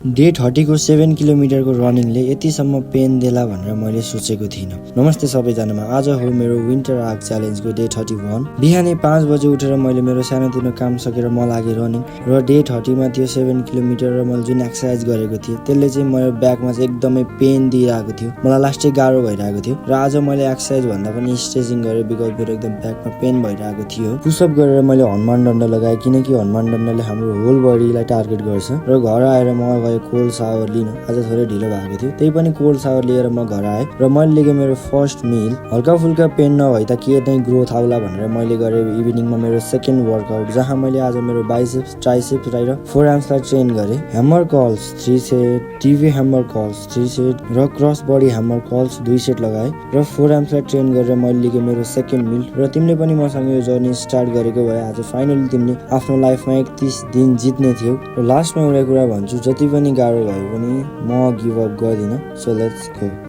Day 30 को 7 किलोमिटरको रनिङले यतिसम्म पेन देला भनेर मैले सोचेको थिइनँ। नमस्ते सबैजनामा, आज हो मेरो विन्टर आर्क च्यालेन्जको डे 31। बिहानै 5 बजे उठेर मैले मेरो सानोतिनो काम सकेर म लागेँ रनिङ। र डे 30 मा त्यो 7 किलोमिटर र मैले जुन एक्सर्साइज गरेको थिएँ त्यसले चाहिँ मेरो ब्याकमा चाहिँ एकदमै पेन दिइरहेको थियो। मलाई लास्टै गाह्रो भइरहेको थियो र आज मैले एक्सर्साइज भन्दा पनि स्ट्रेचिङ गरेँ बिकज मेरो एकदम ब्याकमा पेन भइरहेको थियो। पुसअप गरेर मैले हनुमान डन्डा लगाएँ किनकि हनुमान डन्डाले हाम्रो होल बडीलाई टार्गेट गर्छ। र घर आएर म कोल्ड सावर लिन आज थोरै ढिलो भएको थियो, त्यही पनि कोल्ड सावर लिएर म घर आएँ र मैले लिएको मेरो फर्स्ट मिल। हल्का फुल्का पेन नभए त के नै ग्रोथ आउला भनेर मैले गरेँ इभिनिङमा मेरो सेकेन्ड वर्कआउट, जहाँ मैले आज मेरो बाइसेप्स, ट्राइसेप्स र फोर आर्म्सलाई ट्रेन गरेँ। Hammer curls 3 set, TV hammer curls 3 set र cross body hammer curls 2 set लगाएँ र फोर आर्म्सलाई ट्रेन गरेर मैले लिएको मेरो सेकेन्ड मिल। र तिमीले पनि मसँग यो जर्नी स्टार्ट गरेको भए आज फाइनली तिमीले आफ्नो लाइफमा 31 दिन जित्ने थियौ। र लास्टमा एउटा कुरा भन्छु, जति पनि गाह्रो भयो पनि म गिभ अप गर्दिनँ। So let's go.